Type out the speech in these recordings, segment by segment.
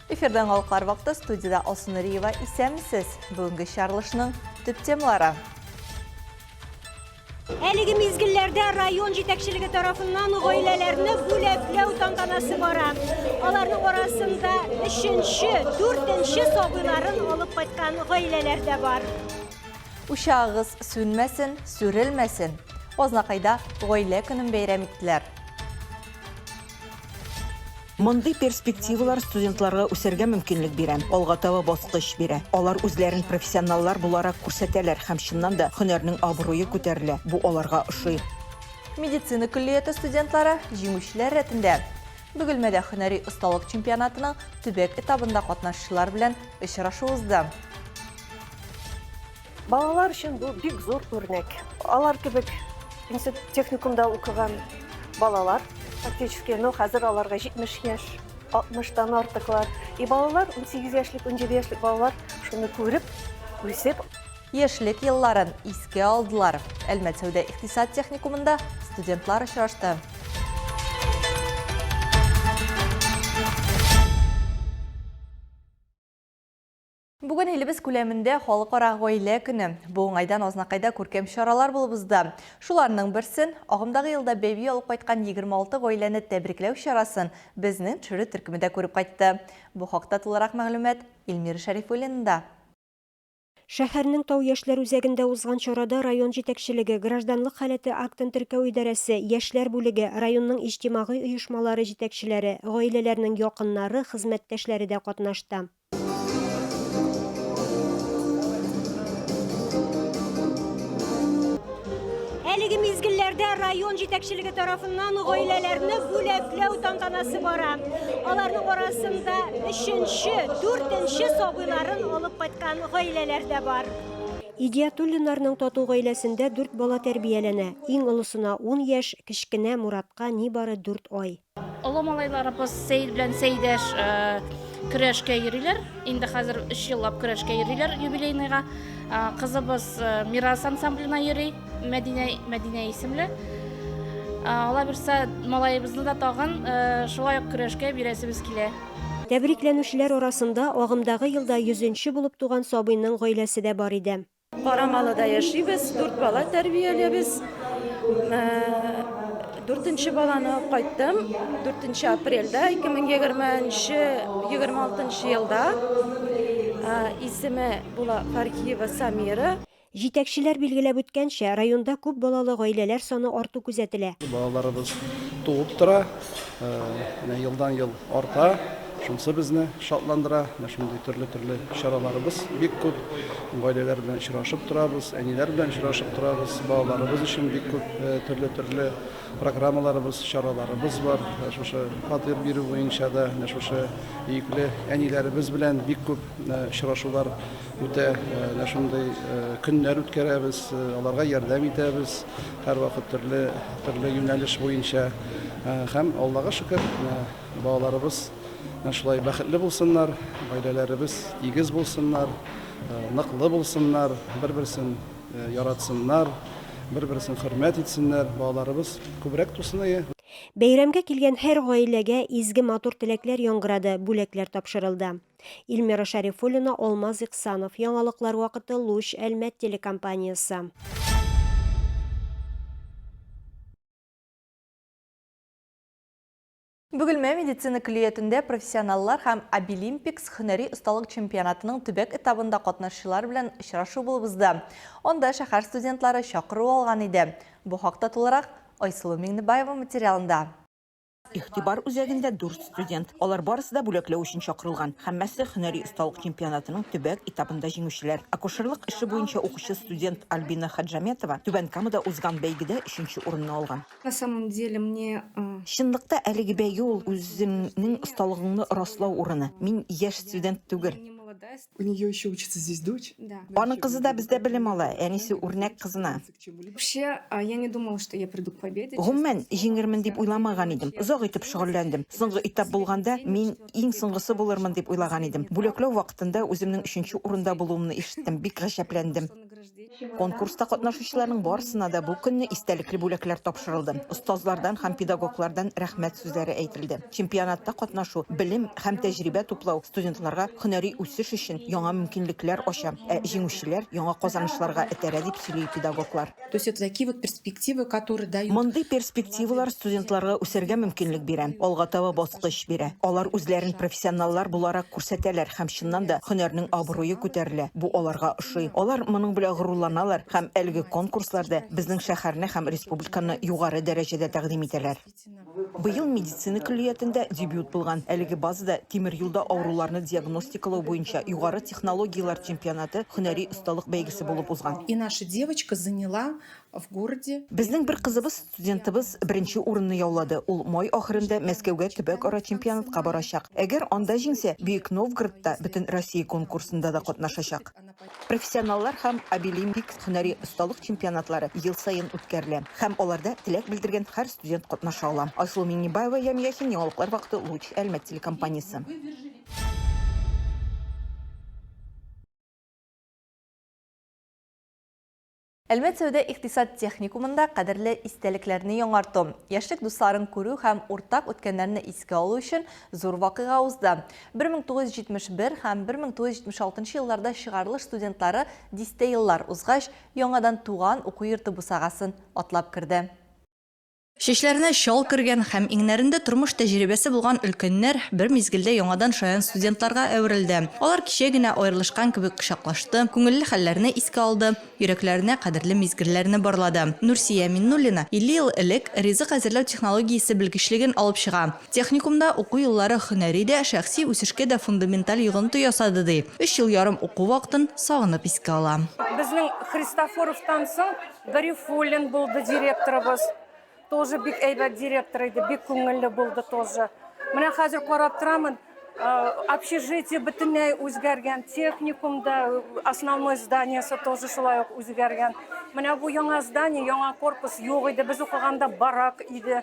Эфирда яңалыклар вакыты студиядә Алсу Нуриева исәнмесез. Бүгенге чыгарылышның төп темалары. Әлеге мизгелләрдә район җитәкчелеге тарафыннан гаиләләрне бүләкләү тантанасы бара. Аларның арасында өченче, дүртенче сабыйларын алып кайткан гаиләләр дә бар. Учагыгыз сүнмәсен, сүрелмәсен! Азнакайда Гаилә көнен бәйрәм иттеләр. Мондый перспективалар студентларга үсәргә мөмкинлек бирә, алга таба баскыч бирә. Алар үзләрен профессионаллар буларак күрсәтәләр һәм чыннан да һөнәрнең абруе күтәрелә, бу аларга ошый. Медицина көллияте студентлары җиңүчеләр рәтендә. Бөгелмәдә һөнәри осталык чемпионатының төбәк этабында катнашучылар белән очрашу узды. Балалар өчен бу бик зур үрнәк. Алар кебек институт техникумда укыган балалар, фактически, ну, хәзер аларга 70 яшь, 60-тан артыклар. И балалар, 18 яшьлек, 17 яшьлек балалар шуны күреп, үсеп. Яшьлек елларын искә алдылар. Әлмәт сәүдә-икътисад техникумында студентлар очрашты. Бүген илебез күләмендә Халыкара гаилә көне. Бу уңайдан Азнакайда күркәм чаралар булып узды. Шуларның берсен, агымдагы елда бәби алып кайткан 26 гаиләне тәбрикләү чарасын безнең төшерү төркеме дә күреп кайтты. Бу хакта тулырак мәгълүмат Эльмира Шәрифуллинада. Шәһәрнең Тау яшьләр үзәгендә узган чарада район җитәкчелеге, гражданлык халәте актын теркәү идарәсе, яшьләр бүлеге, районның иҗтимагый оешмалары җитәкчеләре, гаиләләрнең якыннары, хезмәттәшләре дә катнашты. Әлеге мизгелләрдә район җитәкчелеге тарафыннан гаиләләрне бүләкләү тантанасы бара. Аларның арасында өченче, дүртенче сабыйларын алып кайткан гаиләләр дә бар. Идиятуллиннарның тату гаиләсендә дүрт бала тәрбияләнә. Иң олысына ун яшь, кечкенә Муратка нибары дүрт ай. Олы малайларыбыз Сәет белән Сәйдәш көрәшкә йөриләр. Инде хәзер өч еллап көрәшкә йөриләр юбилейныйга. Кызыбыз Мирас ансамблена йөри, Мәдинә, Мәдинә исемле. Алла бирсә, малаебызны да тагын шулай ук көрәшкә бирәсебез килә. Тәбрикләнүчеләр арасында агымдагы елда йөзенче булып туган сабыйның гаиләсе дә бар иде. Карамалыда яшибез, дүрт бала тәрбиялибез. Дүртенче баланы алып кайттым. 4 апрельдә 2020-26 елда. Исеме була Фархиева Самира. Җитәкчеләр билгеләп үткәнчә, районда күп балалы гаиләләр саны арту күзәтелә. Балаларыбыз туып тора, менә елдан-ел арта. Шунысы безне шатландыра. Менә шундый төрле-төрле чараларыбыз бик күп. Гаиләләр белән очрашып торабыз, әниләр белән очрашып торабыз. Балаларыбыз өчен бик күп төрле-төрле программаларыбыз, чараларыбыз бар. Шушы фатир бирү буенча да, менә шушы сөекле әниләребез белән бик күп очрашулар үтә. Менә шундый көннәр үткәрәбез, аларга ярдәм итәбез һәрвакыт төрле төрле юнәлеш буенча. Һәм Аллага шөкер, Балаларыбыз менә шулай бәхетле булсыннар, гаиләләребез тигез булсыннар, ныклы булсыннар, бер-берсен яратсыннар, бер-берсен хөрмәт итсеннәр, балаларыбыз күбрәк тусын ие. Бәйрәмгә килгән һәр гаиләгә изге матур теләкләр яңгырады, бүләкләр тапшырылды. Эльмира Шәрифуллина, Алмаз Иксанов, Яңалыклар вакыты, Луч, Әлмәт телекомпаниясе. Бөгелмә медицина көллиятендә профессионаллар һәм Абилимпикс һөнәри осталык чемпионатының төбәк этабында катнашучылар белән очрашу булып узды. Анда шәһәр студентлары чакыру алган иде. Бу хакта тулырак Айсылу Миңнебаева материалында. Игътибар үзәгендә дүрт студент. Алар барысы да бүләкләү өчен чакырылган. Һәммәсе һөнәри осталык чемпионатының төбәк этабында җиңүчеләр. Акушерлык эше буенча укучы студент Альбина Хаджаметова Түбән Камада узган бәйгедә өченче урынны алган. На самом деле мне. Чынлыкта әлеге бәйге ул үзеңнең осталыгыңны раслау урыны. Мин яшь студент түгел. У нее еще учится здесь дочь. Аның кызы да бездә белем ала, әнисе үрнәк кызына. Вообще, я не думала, что я приду к победе. Гомумән, җиңермен дип уйламаган идем. Озак итеп шөгыльләндем. Соңгы этап булганда, мин иң соңгысы булырмын дип уйлаган идем. Бүләкләү вакытында үземнең өченче урында булуымны ишеттем, бик гаҗәпләндем. Конкурста катнашучыларның барысына да бу көнне истәлекле бүләкләр тапшырылды. Остазлардан һәм педагоглардан рәхмәт сүзләре әйтелде. Чемпионатта катнашу, белем һәм тәҗрибә туплау студентларга һөнәри үсеш өчен яңа мөмкинлекләр ача, ә җиңүчеләр яңа казанышларга этәрә, дип сөйли педагоглар. То есть это такие вот перспективы, которые дают. Мондый перспективалар студентларга үсәргә мөмкинлек бирә, алга таба баскыч бирә. Алар үзләрен профессионаллар буларак күрсәтәләр һәм чыннан да һөнәрнең абруе күтәрелә, бу аларга ошый. Алар моның белән горурланалар һәм әлеге конкурсларда безнең шәһәрне һәм республиканы югары дәрәҗәдә тәкъдим итәләр. Быел медицина көллиятендә дебют булган әлеге базада тимер юлда авыруларны диагностикалау буенча югары технологияләр чемпионаты һөнәри осталык бәйгесе булып узган. И наша девочка заняла в городе. Безнең бер кызыбыз, студентыбыз беренче урынны яулады. Ул май ахырында Мәскәүгә төбәк-ара чемпионатка барачак. Әгәр анда җиңсә, Бөек Новгородта Бөтенроссия конкурсында да катнашачак. Профессионаллар һәм Абилимпикс һөнәри осталык чемпионатлары ел саен үткәрелә һәм аларда теләк белдергән һәр студент катнаша ала. Айсылу Миңнебаева, Ями Яхин, Яңалыклар вакыты, Луч, Әлмәт телекомпаниясе. Әлмәт сәүдә-икътисад техникумында кадерле истәлекләрне яңарту, яшьлек дусларын күрү һәм уртак үткәннәрне искә алу өчен зур вакыйга узды. 1971 һәм 1976 елларда чыгарылыш студентлары дистә еллар узгач, яңадан туган уку йорты бусагасын атлап керде. Чәчләренә чал кергән һәм иңнәрендә тормыш тәҗрибәсе булган өлкәннәр бер мизгелдә яңадан шаян студентларга әверелде. Алар кичә генә аерылышкан кебек кочаклашты, күңелле хәлләрне искә алды, йөрәкләренә кадерле мизгелләрне барлады. Нурсия Миннуллина 50 ел элек ризык әзерләү технологиясе белгечлеген алып чыга. Техникумда уку еллары һөнәри дә, шәхси үсешкә дә фундаменталь йогынты ясады, ди. Өч ел ярым уку вакытын сагынып искә ала. Безнең Христофоровтан соң Гарифуллин булды директорыбыз. Тоже бик әйбәт директор иде, бик күңелле булды тоже. Менә хәзер карап торамын, общежитие бөтенләй үзгәргән, техникумда основной зданиесе тоже шулай ук үзгәргән. Менә бу яңа здание, яңа корпус юк иде, без укыганда барак иде.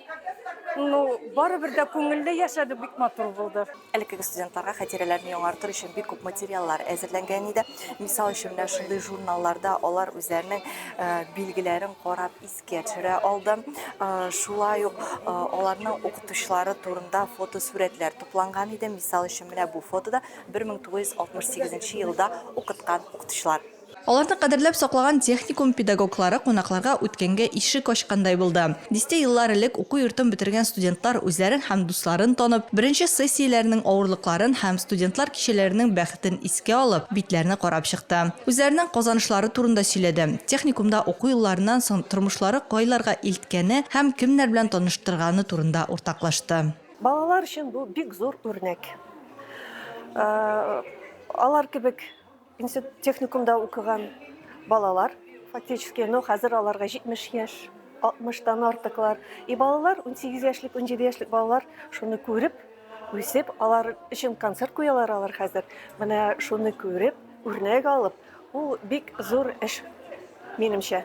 Ну, барыбер дә күңелле яшәдек, бик матур булды. Элеккеге студентларга хатирәләрне яңартыр өчен бик күп материаллар әзерләнгән иде. Мисал өчен, менә шундый журналларда алар үзләренең э, билгеләрен карап искә төшерә алды. Э, шулай ук э, аларның укытучылары турында фотосурәтләр тупланган иде. Мисал өчен, менә бу фотода 1968 елда укыткан укытучылар. Аларны кадерләп саклаган техникум педагоглары кунакларга үткәнгә ишек ачкандай булды. Дистә еллар элек уку йортын бетергән студентлар үзләрен һәм дусларын танып, беренче сессияләренең авырлыкларын һәм студентлар кичәләренең бәхетен искә алып, битләрне карап чыкты. Үзләренең казанышлары турында сөйләде. Техникумда уку елларыннан соң тормышлары кайларга илткәне һәм кемнәр белән таныштырганы турында уртаклашты. Балалар өчен бу бик зур үрнәк. Алар кебек Институт техникумда укыган балалар, фактически, ну, хәзер аларга 70 яшь, 60-тан артыклар. И балалар, 18 яшьлек, 17 яшьлек балалар шуны күреп, үсеп, алар өчен концерт куялар алар хәзер. Менә шуны күреп, үрнәк алып, ул бик зур эш, минемчә.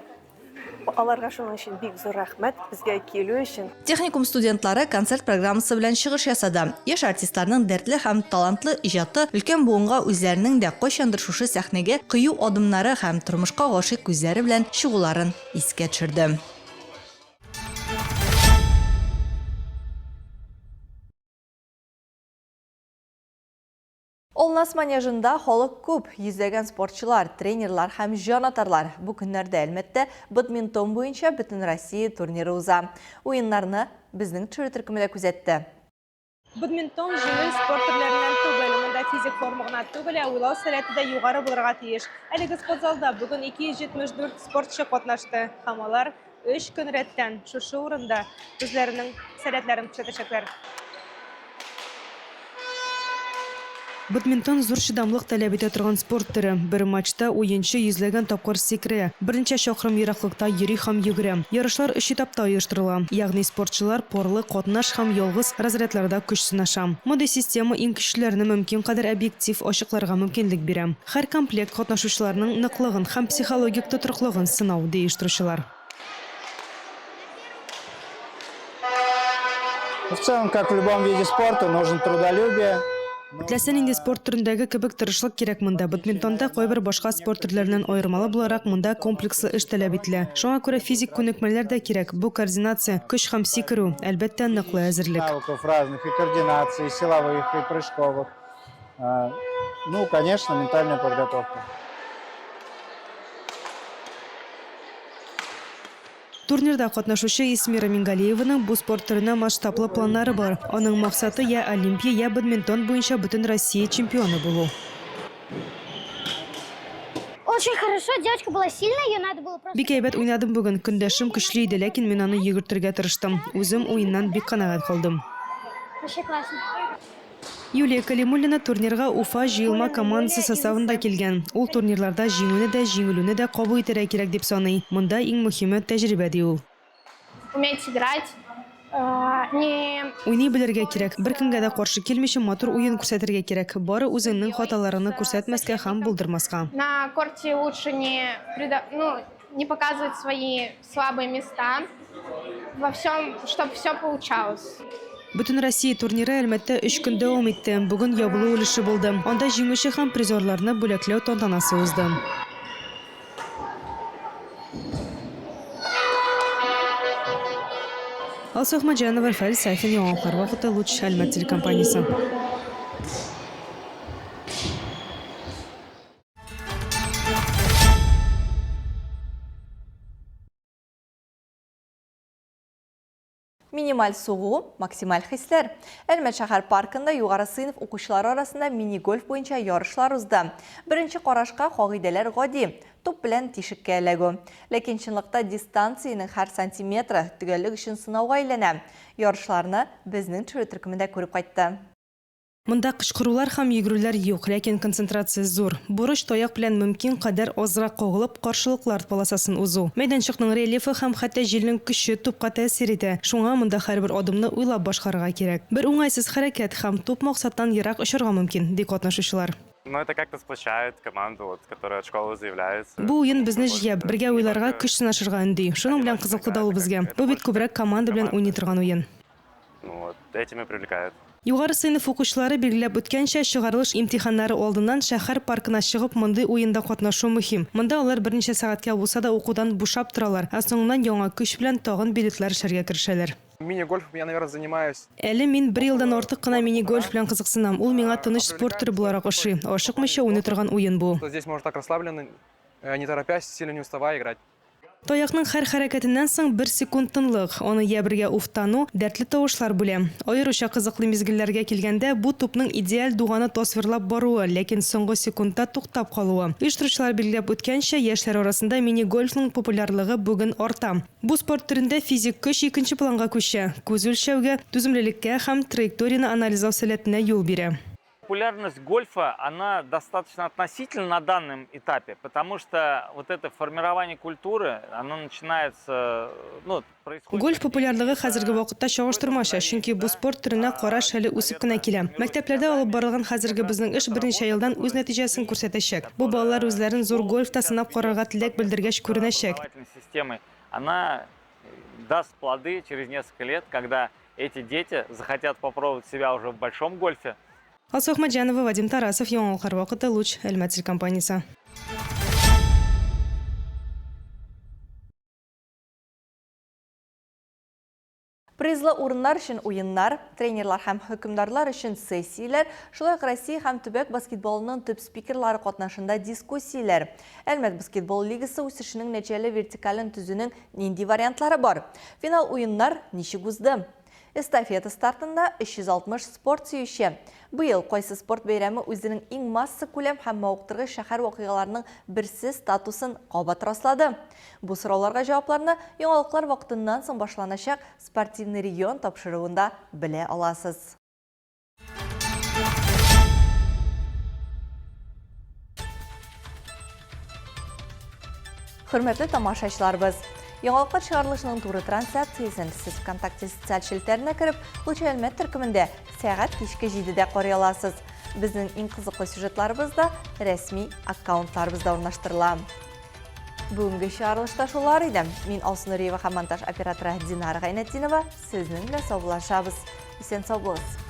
Аларга шуның өчен бик зур рәхмәт, безгә килү өчен. Техникум студентлары концерт программасы белән чыгыш ясады. Яшь артистларның дәртле һәм талантлы иҗаты өлкән буынга үзләренең дә кайчандыр шушы сәхнәгә кыю адымнары һәм тормышка гашыйк күзләре белән чыгуларын искә төшерде. Олнас манежында халык күп, йөзләгән спортчылар, тренерлар һәм җанатарлар. Бу көннәрдә Әлмәттә бадминтон буенча Бөтенроссия турниры уза. Уеннарны безнең төшерү төркеме дә күзәтте. Бадминтон җиңел спорт төрләреннән түгел. Монда физик форма гына түгел, ә уйлау сәләте дә югары булырга тиеш. Әлеге спортзалда бүген 274 спортчы катнашты һәм алар Өч көн рәттән шушы урында үзләренең сәләтләрен күрсәтәчәкләр. Бадминтон зур чыдамлык таләп итә торган спорт төре. Бер матчта уенчы йөзләгән тапкыр сикерә, берничә чакрым ераклыкта йөри һәм йөгерә. Ярышлар өч этапта оештырыла, ягъни спортчылар парлы, катнаш һәм ялгыз разрядларда көч сынаша. Мондый система иң көчлеләрне мөмкин кадәр объектив ачыкларга мөмкинлек бирә. Һәр комплект катнашучыларның ныклыгын һәм психологик тотрыклыгын сынау, ди оештыручылар. В целом, как в любом виде спорта, нужно трудолюбие. Теләсә нинди спорт төрендәге кебек тырышлык кирәк монда. Бадминтонда кайбер башка спорт төрләреннән аермалы буларак, монда комплекслы эш таләп ителә. Шуңа күрә физик күнекмәләр дә кирәк, бу координация, көч һәм сикерү, әлбәттә, ныклы әзерлек. Навыков разных, и координации, и силовых, и прыжковых. Ну, конечно, ментальная подготовка. Турнирда катнашучы Исмира Мингалиеваның бу спорт төренә масштаблы планнары бар. Аның максаты, я Олимпия, я бадминтон буенча бөтен Россия чемпионы булу. Очень хорошо, девочка была сильная, ее надо было просто... Бик әйбәт уйнадым бүген. Көндәшем көчле иде, ләкин мин аны йөгертергә тырыштым. Үзем уеннан бик канәгать калдым. Вообще классно. Юлия Калимуллина турнирга Уфа җыелма командасы составында килгән. Ул турнирларда җиңүне дә, җиңелүне дә кабул итәргә кирәк дип саный. Монда иң мөһиме, тәҗрибә, ди ул. Уметь играть, не... Уйный белергә кирәк. Беркемгә дә каршы килмичә матур уен күрсәтергә кирәк. Бары үзеңнең хаталарыңны күрсәтмәскә һәм булдырмаска. На корте лучше не, ну, не показывать свои слабые места. Во всем, чтобы все получалось. Бөтенроссия турниры Әлмәттә өч көн дәвам итте. Бүген ябылу өлеше булды. Анда җиңүче һәм призерларны бүләкләү тантанасы узды. Алсу Әхмәтҗанова, Рфәл Сафин, Яңалыклар вакыты, Луч, Әлмәт телекомпаниясе. Минималь сугу, максималь хисләр. Әлмәт шәһәр паркында югары сыйныф укучылары арасында мини-гольф буенча ярышлар узды. Беренче карашка кагыйдәләр гади, туп белән тишеккә эләгү. Ләкин чынлыкта дистанциянең һәр сантиметры төгәллек өчен сынауга әйләнә. Ярышларны безнең төшерү төркеме дә күреп кайтты. Монда кычкырулар һәм йөгерүләр юк, ләкин концентрация зур. Бурыч, таяк белән мөмкин кадәр азрак кагылып, каршылыклар полосасын узу. Мәйданчыкның рельефы һәм хәтта җилнең көче тупка тәэсир итә, шуңа монда һәрбер адымны уйлап башкарырга кирәк. Бер уңайсыз хәрәкәт, һәм туп максаттан ерак очарга мөмкин, ди катнашучылар. Но это как-то сплочает команду, вот, которая от школы заявляется. Бу уен безне җыя, бергә уйларга, көч сынашырга өнди. Шуның белән кызыклы да ул безгә. Бу бит күбрәк команда белән уйный торган уен. Ну вот, этим и привлекает. Югары сыйныф укучылары билгеләп үткәнчә, чыгарылыш имтиханнары алдыннан шәһәр паркына чыгып мондый уенда катнашу мөһим. Монда алар берничә сәгатькә булса да укудан бушап торалар, ә соңыннан яңа көч белән тагын билетлар эшләргә керешәләр. Мини-гольфом я, наверное, занимаюсь. Әле мин бер елдан артык кына мини-гольф белән кызыксынам. Ул миңа тыныч спорт төре буларак ошый. Ашыкмыйча уйный торган уен бу. Здесь можно так расслабленно, не торопясь, сильно не уставая играть. Таякның һәр хәрәкәтеннән соң бер секунд тынлык, аны я бергә уфтану, дәртле тавышлар бүлә. Аеруча кызыклы мизгелләргә килгәндә, бу тупның идеаль дуганы тасвирлап баруы, ләкин соңгы секундта туктап калуы. Оештыручылар билгеләп үткәнчә, яшьләр арасында мини-гольфның популярлыгы бүген арта. Бу спорт төрендә физик көч икенче планга күчә, күз үлчәүгә, түземлелеккә һәм траекторияне анализлау сәләтенә юл бирә. Популярность гольфа, она достаточно относительна на данном этапе, потому что вот это формирование культуры, оно начинается, ну, происходит... Гольф популярлыгы хәзерге вакытта чагыштырмача, чөнки бу спорт төренә караш әле үсеп кенә килә. Мәктәпләрдә алып барылган хәзерге безнең эш берничә елдан үз нәтиҗәсен күрсәтәчәк. Бу балалар үзләрен зур гольфта сынап карарга теләк белдергәч күренәчәк. Системы, она даст плоды через несколько лет, когда эти дети захотят попробовать себя уже в большом гольфе. Алсу Әхмәтҗанова, Вадим Тарасов, Яңалыклар вакыты, Луч, Әлмәт телекомпаниясе. Призлы урыннар өчен уеннар, тренерлар һәм хөкемдарлар өчен сессияләр, шулай ук Россия һәм төбәк баскетболының төп спикерлары катнашында дискуссияләр. Әлмәт баскетбол лигасы үсешенең нәтиҗәле вертикален төзүнең нинди вариантлары бар? Финал уеннар ничек узды? Эстафета стартында 360 спорт сөюче. Быел кайсы спорт бәйрәме үзенең иң массакүләм һәм мавыктыргыч шәһәр вакыйгаларының берсе статусын кабат раслады? Бу сорауларга җавапларны яңалыклар вакытыннан соң башланачак Спортивный регион тапшыруында белә аласыз. Хөрмәтле тамашачыларыбыз, Яңалыклар чыгарылышының туры трансляциясен сез ВКонтакте социаль челтәренә кереп, Луч Әлмәт төркемендә сәгать кичке 7-дә карый аласыз. Безнең иң кызыклы сюжетларыбыз да рәсми аккаунтларыбызда урнаштырыла. Бүгенге чыгарылышта шулар иде. Мин Алсу Нуриева һәм монтаж операторы Динара Гайнетдинова сезнең белән саубуллашабыз. Исән сау булыгыз.